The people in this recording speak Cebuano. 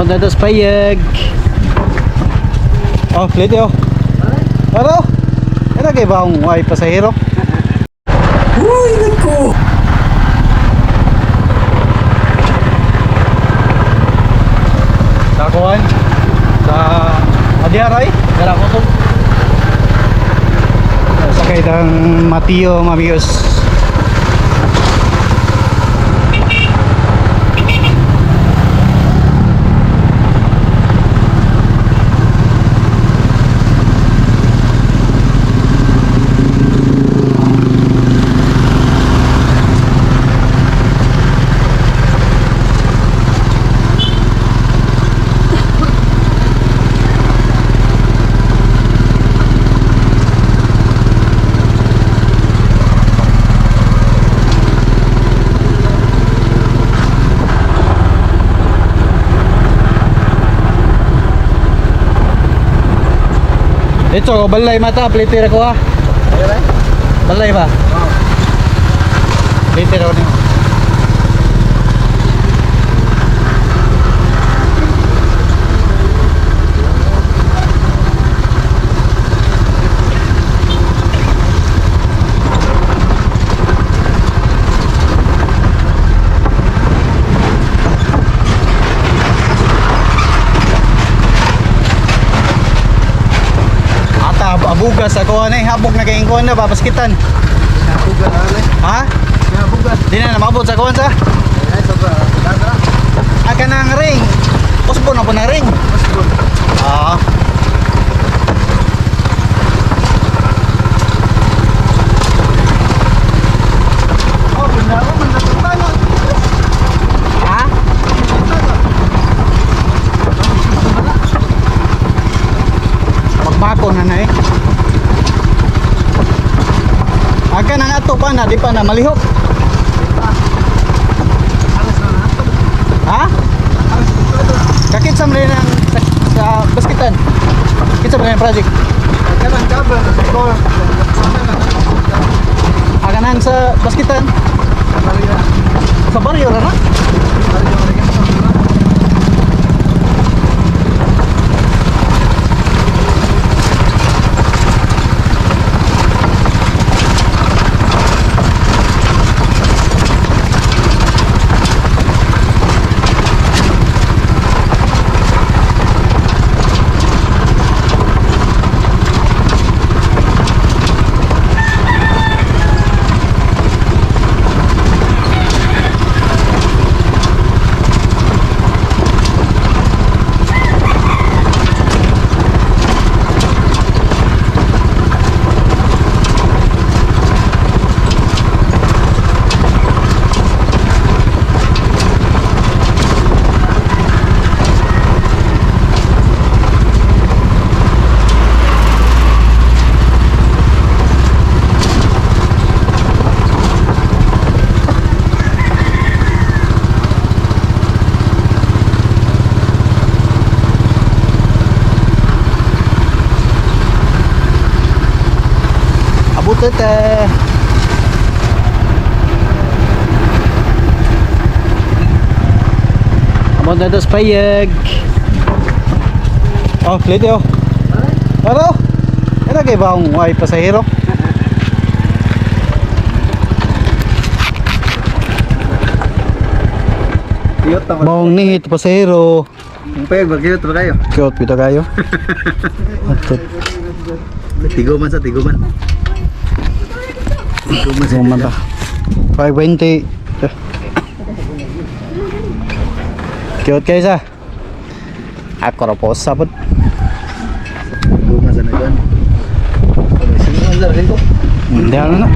Punta to sa payag. Oh, plate oh. Hello. Ano kay ba ang way pasahero? Uy, nako! Sa kuan? Sa Adiaray? Dara ko to. Sakay ng Mateo, mga amigos. Ito, balay mata, plitira ko ha. Balay ba? Plitira ko niyo. Ata, abugas ako na habog na kayong kuwan na, babaskitan. Nabugan, ale. Ha? Nabugan. Di na namabot sa kuwan sa? Ay, sobra. Daga. Aga na ang ring. Usbo na po na ring. Mas good. Ah. Oh, binawa man na tama. Ha? Magbako na na eh. Aga na nga to pa na, di pa na malihok. Alas na na. Ha? Alas na to. Kakit sa mali ng sa baskitan. Kitsa ba ng project? Kanang kabra na score. Sama na. Aga na ang sa baskitan. Maria. Sa baryo ra na. Maria, Maria. Abot te. Abot na to sa payag. Oh, plate oh. Hello. Ano kay ba ang way pasahero? Cute naman. Maong nihit pasahero. Ang peg, ba cute ba kayo? Cute pito kayo. Ato. Tiguman sa tiguman. Tiguman sa Guman ta. 520. Cute kayo sa. Ako ra po sabot. Tiguman sa nagan. Sino man sa ko? Hindi ano na.